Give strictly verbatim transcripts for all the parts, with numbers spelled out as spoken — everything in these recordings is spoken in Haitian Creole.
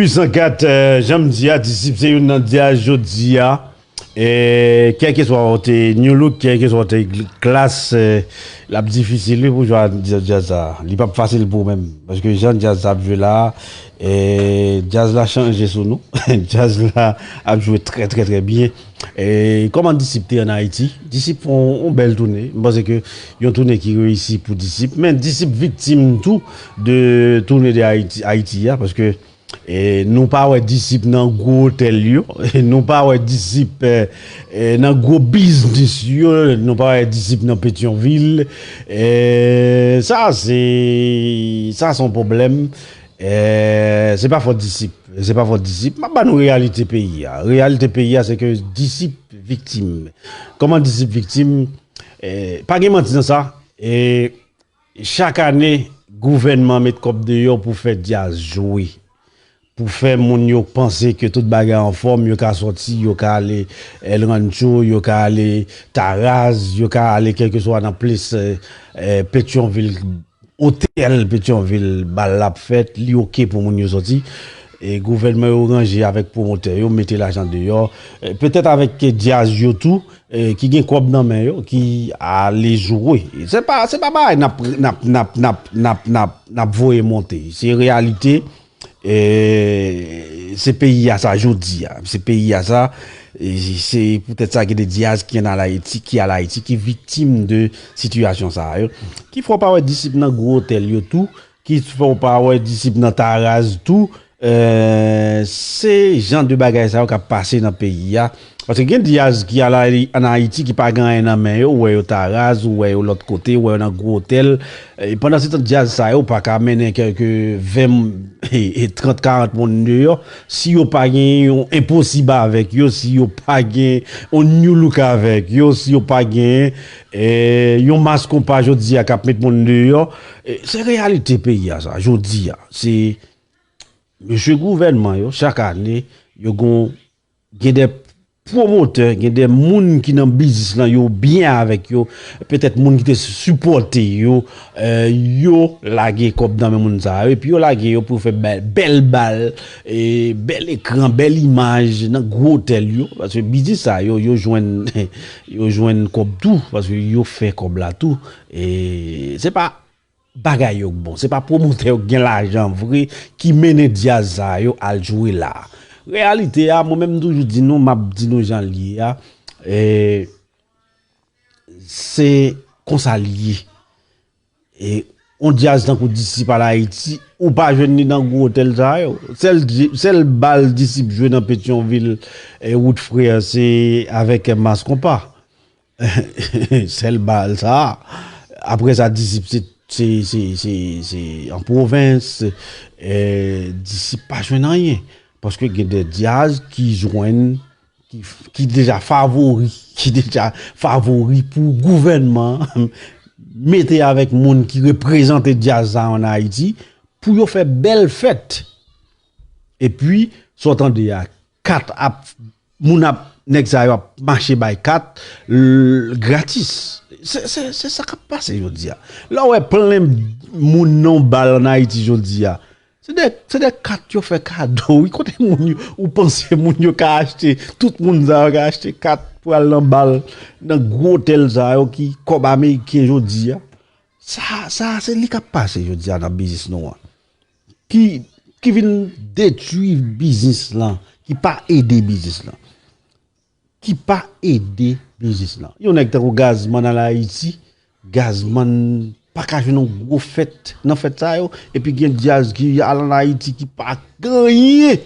Uit san kat, jan m di a, Disip se youn nan djaz jodi a. E kèlkeswa w te New Look, kèlkeswa w te Klass, l ap difisil wi pou jwe a djaz sa. Li p ap fasil pou ou menm. Paske jan djaz sa ap jwe la, e djaz la chanje sou nou. Djaz la ap jwe trè, trè, trè byen. E kòman Disip te ann Ayiti? Disip fè yon, yon bèl toune. M panse ke yon toune ki reyisi pou Disip. Men Disip viktim tou de toune de Ayiti, Ayiti a, paske e nou pa wè Disip nan gwo otèl yo. Nou pa wè Disip e, e, nan gwo biznis yo. Nou pa wè Disip nan Petyonvil. E sa se, sa se yon pwoblèm. E se pa fòt Disip. Se pa fòt Disip. M ap ba nou reyalite peyi a. Reyalite peyi a, se ke Disip viktim. Kòman Disip viktim? E pa gen manti nan sa. E chak ane, gouvènman met kòb deyò pou fè djaz jwe. Pou fè moun yo panse ke tout bagay anfòm, yo ka sòti, yo ka ale El Rancho, yo ka ale Taraz, yo ka ale kèlkeswa nan plis e, e, Petyonvil, otèl Petyonvil, bal la ap fèt, li oke pou moun yo sòti. E gouvènman yo ranje avèk pwomotè yo, mete lajan deyò. E petèt avèk djaz yo tou, e ki gen kòb nan men yo, ki ale jwe. Se pa, se pa bagay n ap, n ap, n ap, n ap, n ap, n ap, n ap voye monte. Se reyalite, e se peyi a sa jodi a. Se peyi a sa. E se poutèt sa gen de djaz ki ann al Ayiti, ki al Ayiti, ki viktim de sitiyasyon sa yo. Ki fè w pa wè Disip nan gwo otèl yo tou, ki fè w pa wè Disip nan Taraz tou. E se jan de bagay sa yo k ap pase nan peyi a. Paske gen djaz ki al ann Ayiti ki pa gen anyen nan men yo, ou wè yo Taraz, ou wè yo lòt kote, ou wè yo nan gwo otèl. E pandan se tan djaz sa yo pa ka mennen kèlke ven, e, e trant, karant moun deyò, si yo pa gen yon Enposib avèk yo, si yo pa gen yon New Look avèk yo, si yo pa gen e, yon Mass Konpa jodi a k ap met moun deyò. E, se reyalite peyi a sa, jodi a. Se mesye gouvènman yo, chak ane, yo gon, gen de pwomotè, gen de moun ki nan biznis lan, yo byen avèk yo, petèt moun ki te sipòte yo, e, yo lage kòb nan men moun sa yo, epi yo lage yo pou yo fè bèl, bèl bal, e, bèl ekran, bèl imaj nan gwo otèl yo, paske biznis sa yo, yo jwenn, yo jwenn kòb tou, paske yo fè kòb la tou. E se pa bagay yo k bon. Se pa pwomotè yo k gen lajan vre ki mennen djaz sa yo al jwe la. Reyalite a, mwen menm m toujou di nou, m ap di nou jan l ye a, e, se konsa l ye. E yon djaz tankou Disip al Ayiti, ou pa jwenn li nan gwo otèl sa yo. Sèl, sèl bal Disip jwe nan Petyonvil, e, wout Frè, se avèk Mass Konpa. Sèl bal sa. Apre sa, Disip se, se, se, se, se an pwovens, e, Disip pa jwenn anyen. Paske gen de djaz ki jwenn, ki, ki deja favori, ki deja favori pou gouvènman mete avèk moun ki reprezante djaz sa ann Ayiti pou yo fè bèl fèt. Epi, sa w tande a, kat ap, moun ap, nèg sa yo ap mache bay kat l-, gratis. Se, se, se sa k ap pase jodi a. Lè w wè plen moun nan yon bal ann Ayiti jodi a, se de, se de kat yo fè kado, wi. Kote moun yo, ou panse moun yo ka achte, tout moun sa yo ka achte kat pou al nan bal, nan gwo otèl sa yo ki kòb ameriken jodi a. Sa, sa, se li k ap pase jodi a nan biznis nou an. Ki, ki vin detwi biznis lan, ki pa ede biznis lan. Ki pa ede biznis lan. Yon nèg tankou Gazman al Ayiti, Gazman pa ka jwenn yon gwo fèt nan fèt sa yo, epi gen djaz ki al ann Ayiti ki pa gen anyen,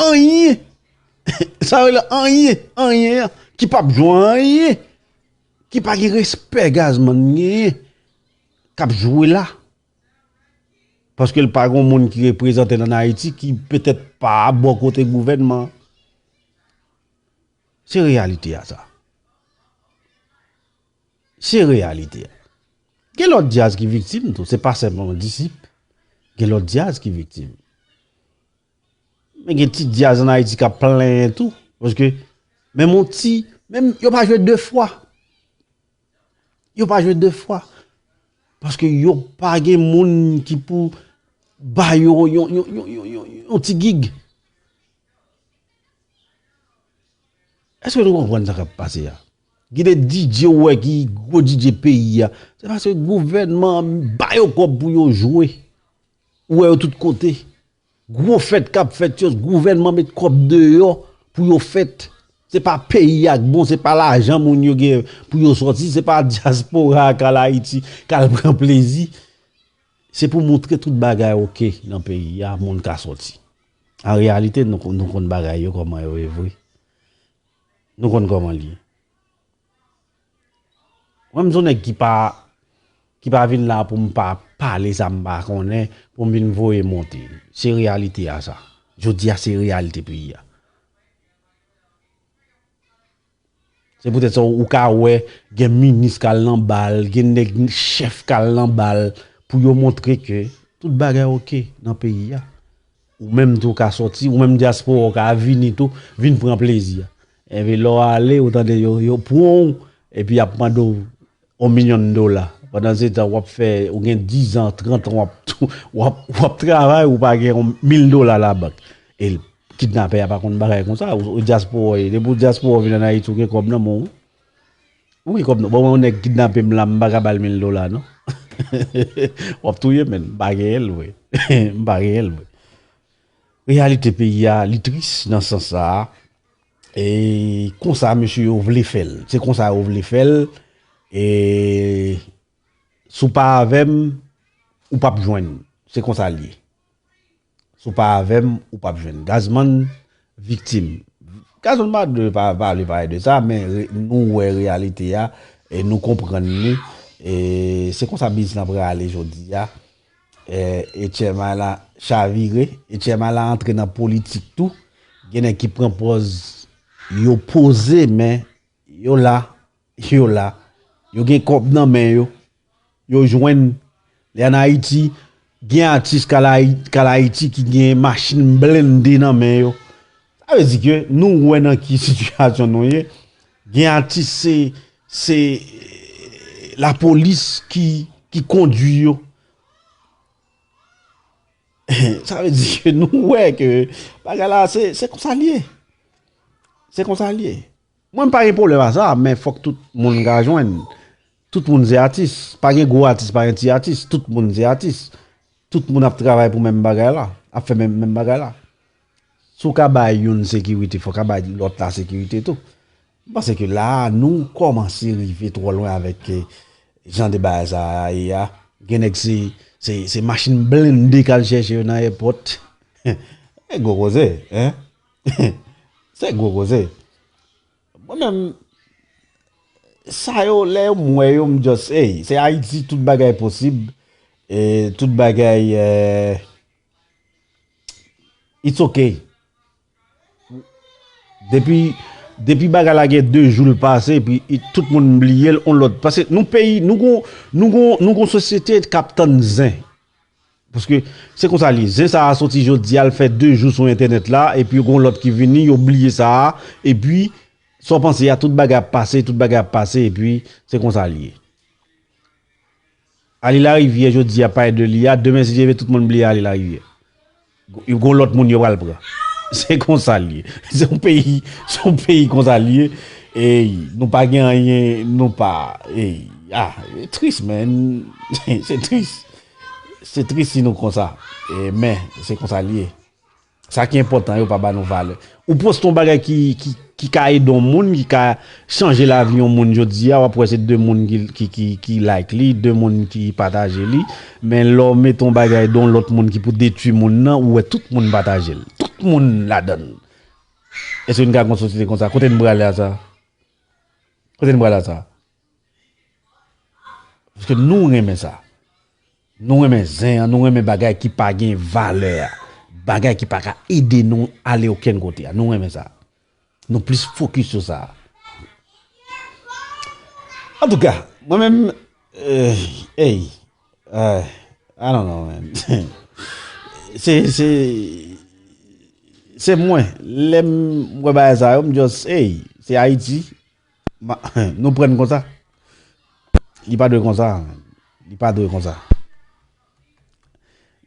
anyen. Sa yo rele anyen, anyen an, ki p ap jwe anyen, ki pa gen respè Gazman genyen, k ap jwe la. Paske l pa gen moun ki reprezante l ann Ayiti, ki petèt pa bò kote gouvènman. Se reyalite a sa. Se reyalite a. Gen lòt djaz ki viktim tou, se pa sèlman Disip. Gen lòt djaz ki viktim. Men gen ti djaz ann Ayiti k ap plenyen tou. Paske menm yon ti, menm yo pa jwe de fwa. Yo pa jwe de fwa. Paske yo pa gen moun ki pou ba yo yon, yon, yon, yon, yon, yon ti gig. Èske nou konprann sa k ap pase a? Gen de D J ou wè ki gwo D J peyi a. Se paske gouvènman an ba yo kòb pou yo jwe. Ou wè yo tout kote. Gwo fèt k ap fèt yo, gouvènman met kòb deyò pou yo fèt. Se pa peyi a k bon, se pa lajan moun yo gen pou yo sòti, se pa dyaspora a k al Ayiti, k al pran plezi. Se pou montre tout bagay oke nan peyi a, moun ka sòti. An reyalite, nou, nou konn bagay yo kòman yo ye vre. Nou konn kòman l ye. Mwen, m se yon nèg ki pa, ki pa vin la pou m pa pale sa m pa konnen, pou m vin voye monte. Se reyalite a sa. Jodi a, se reyalite peyi a. Se poutèt sa ou ka wè gen minis k al nan bal, gen nèg chèf k al nan bal pou yo montre ke tout bagay oke nan peyi a. Ou menm tou ka sòti, ou menm dyaspora ou ka vini tou, vin pran plezi a. Enben lè w ale, ou tande yo, yo pran w, epi y ap mande w yon milyon dola. Pandan se tan, w ap fè, ou gen diz an, trant an, w ap, w ap, w ap travay, ou pa gen yon mil dola labank. E kidnapè a pa konn bagay konsa. Ou, ou dyaspora w ye. Depi w dyaspora w vin ann Ayiti, ou gen kòb nan men w. Ou gen kòb nan. Bon, mwen, yon nèg kidnape m la, m pa ka ba l mil dola, non. W ap touye m, men m pa genyen l vre. M pa genyen l vre. Reyalite peyi a, li tris nan sans sa a. E konsa, mesye, yo vle fè l. Se konsa yo vle fè l. E si w pa avè m, ou p ap jwenn. Se konsa l ye. Si w pa avè m, ou p ap jwenn. Gazman viktim. Gazman pa dwe pa pale parèy de sa, men re- nou wè reyalite a, e nou konprann li. E se konsa biznis lan prale jodi a. E, H M I la chavire, H M I la antre nan politik tou. Gen nèg ki pran pòz yo poze, men yo la, yo la. Yo gen kòb nan men yo. Yo jwenn. Lè ann Ayiti, gen atis k al Ayi- k al Ayiti ki gen machin blende nan men yo. Sa vle di ke nou wè nan ki sitiyasyon nou ye. Gen atis se, se lapolis ki, ki kondui yo. Sa vle di ke nou wè ke bagay la se, se konsa l ye. Se konsa l ye. Mwen m pa gen pwoblèm a sa, men fòk tout moun ka jwenn. Tout moun se atis. Pa gen gwo atis, pa gen ti atis. Tout moun se atis. Tout moun ap travay pou menm bagay la, ap fè menm, menm bagay la. Si w ka bay youn sekirite, fò w ka bay lòt la sekirite tou. M panse ke la a, nou kòmanse rive twò lwen avèk, eh, jan de bagay sa a ye a. Gen nèg se, se, se machin blende k al chèche yo nan èpòt. Se gwo koze, en? Se gwo koze. Mwen menm, sa yo, lè yo m wè yo, m just, hey, se Ayiti, tout bagay posib. E tout bagay, eh, it's okay. Depi, depi bagay la gen de jou l pase, epi i- tout moun bliye l, on lòt. Paske nou peyi, nou gon, nou gon, nou gon sosyete k ap tann zen. Paske se konsa l ye. Zen sa a soti jodi a, l fè de jou sou entènèt la, epi gon lòt ki vini, yo bliye sa a, epi sa w panse a, tout bagay ap pase, tout bagay ap pase, epi se konsa l ye. Ali Larivyè jodi a pale de li a, demen si Dye vle tout moun bliye Ali Larivyè. Gon lòt moun yo pral pran. Se konsa l ye. Se yon peyi, se yon peyi konsa l ye. E nou pa gen anyen, nou pa, e, ah, se tris, man. Se tris. Se tris si nou konsa. E, men, se konsa l ye. Sa ki enpòtan, yo pa ba nou valè. Ou poste yon bagay ki, ki, ki ka ede yon moun, ki ka chanje lavi yon moun jodi a, w ap wè se de moun ki, ki, ki, ki like li, de moun ki pataje li. Men lè w mete yon bagay de yon lòt moun ki pou detwi moun nan, ou wè tout moun pataje l. Tout moun ladan l. Èske n ka gen yon sosyete konsa? Kote n prale a sa? Kote n prale a sa? Paske nou renmen sa. Nou renmen zen an, nou renmen bagay ki pa gen valè a. Bagay ki pa ka ede nou ale okenn kote a. Nou renmen sa. Nou plis fokis sou sa. Antouka, mwen menm, eh, hey, eh, I don't know, man. Se, se, se mwen. Lè m wè bagay sa yo, m just, hey, se Ayiti. Ma- nou pran l konsa. Li pa dwe konsa. Li pa dwe konsa.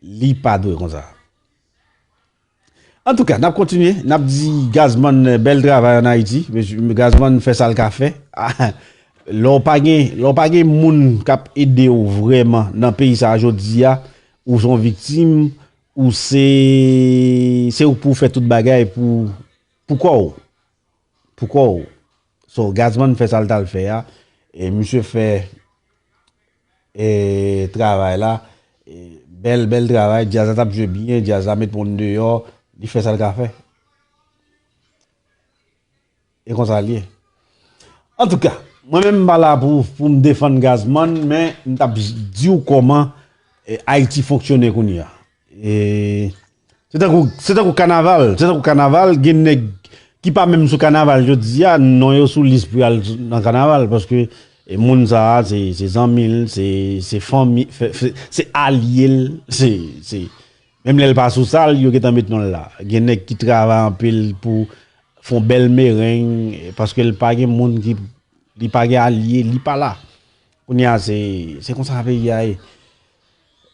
Li pa dwe konsa. Antouka, n ap kontinye. N ap di Gazman, bèl travay ann Ayiti. Mesye, Gazman fè sa l ka fè. Lè w pa gen, lè w pa gen moun k ap ede w vrèman nan peyi sa a jodi a, ou se yon viktim, ou se, se ou pou w fè tout bagay pou, pou kò w. Pou kò w. So, Gazman fè sa l t al fè a. E misye fè e travay la. E bèl, bèl travay. Djaz la t ap jwe byen. Djaz la met moun deyò. Li fè sa l ka fè. E konsa l ye. Antouka, mwen menm m pa la pou, pou m defann Gazman, men m t ap di w kòman e, Ayiti fonksyone kounye a. E, se tankou, se tankou kanaval, se tankou kanaval, gen nèg ki pa menm sou kanaval jodi a, non yo sou lis pou y al nan kanaval, paske e, moun sa a, se, se zanmi l, se, se fanmi, se, se, se alye l, se, se, menm lè l pa sou sa l, yo gentan met non l la. Gen nèg ki travay anpil pou fè yon bèl mereng, paske l pa gen moun ki, li pa gen alye, li pa la. Kounye a, se, se konsa peyi a ye.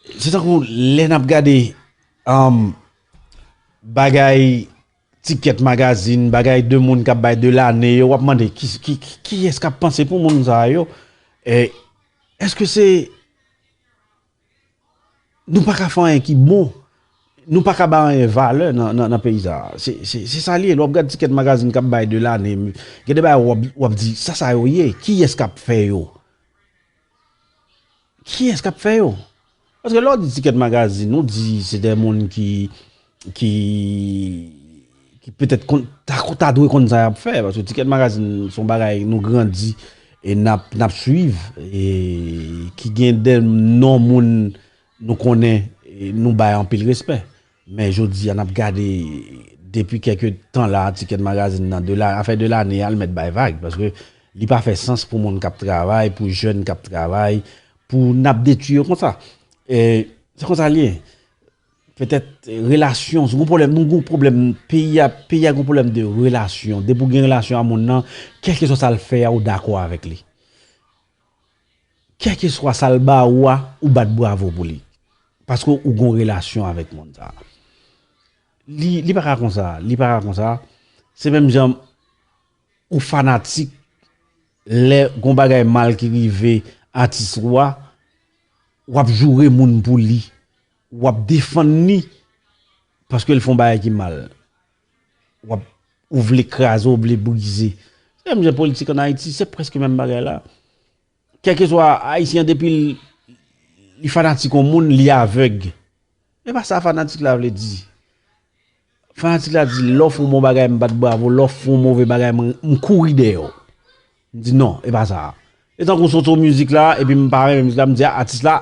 Se tankou lè n ap gade um, bagay Ticket Magazine, bagay de moun k ap bay de lane yo, w ap mande ki, ki, ki, kiyès k ap panse pou moun sa yo? E, èske se, nou pa ka fè anyen ki bon? Nou pa ka bay anyen valè nan, nan, nan peyi sa a. Se, se, se sa l ye. Lè w ap gade Ticket Magazine k ap bay de lane, gen de bagay w ap, w ap di, sa sa yo ye? Kiyès k ap fè yo? Kiyès k ap fè yo? Paske lè w di Ticket Magazine, ou di se de moun ki, ki, ki petèt konn, ta, ta dwe konn sa y ap fè. Paske Ticket Magazine se yon bagay nou grandi e n ap, n ap swiv, e ki gen de non moun nou konnen, e nou bay anpil respè. Men jodi a, n ap gade depi kèk tan la, Ticket Magazine nan, de la, afè de lane a, l mèt bay vag, paske li pa fè sans pou moun k ap travay, pou jèn k ap travay, pou n ap detwi yo konsa. E, se konsa l ye. Petèt, e, relasyon, se gon pwoblèm, nou gon pwoblèm, peyi a, peyi a gon pwoblèm de relasyon. Depi w gen relasyon a moun nan, kèlkeswa sa l fè a, ou dakò avèk li. Kèlkeswa sa l ba ou a, ou bat bravo pou li. Paske ou gon relasyon avèk moun sa a. Li, li pa ka konsa, li pa ka konsa. Se menm jan ou fanatik, lè gon bagay mal ki rive atis ou a, w ap joure moun pou li, w ap defann li, paske l fè yon bagay ki mal. W ap, ou vle kraze, ou vle brize. Se menm jan politik ann Ayiti, se prèske menm bagay la. Kèlkeswa Ayisyen an, depi l, li fanatik yon moun, li avèg. E pa sa fanatik la vle di. Fanatik la di, lè w fè yon bon bagay, m bat bravo, lè w fè yon move bagay, m, m kouri dèyè w. M di, non, e pa sa. E tankou w soti yon mizik la, epi m pa renmen mizik la, m di, a, atis la,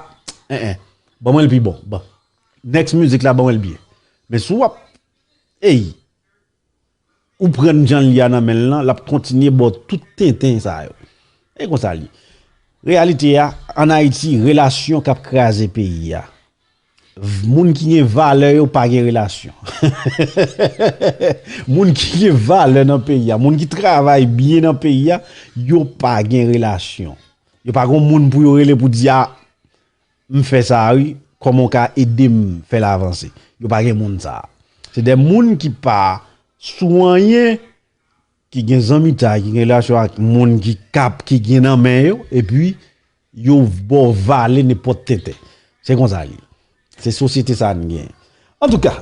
en, en, ban mwen l pi bon, bon. Next mizik la, ban mwen l byen. Men si w ap, ey, ou pran jan l ye a nan men l lan, l ap kontinye ba w tout tenten sa yo. E konsa l ye. Reyalite a, ann Ayiti, relasyon k ap kraze peyi a. V-, moun ki gen valè yo pa gen relasyon. Moun ki gen valè nan peyi a, moun ki travay byen nan peyi a, yo pa gen relasyon. Yo pa gen moun pou yo rele pou di, a, m fè sa a wi, kòman w ka ede m fè l avanse? Yo pa gen moun sa a. Se de moun ki pa sou anyen, ki gen zanmitay, ki gen relasyon ak moun ki kap, ki gen nan men yo, epi yo ba w vale nenpòt tenten. Se konsa li. Se sosyete sa a n gen. Antouka,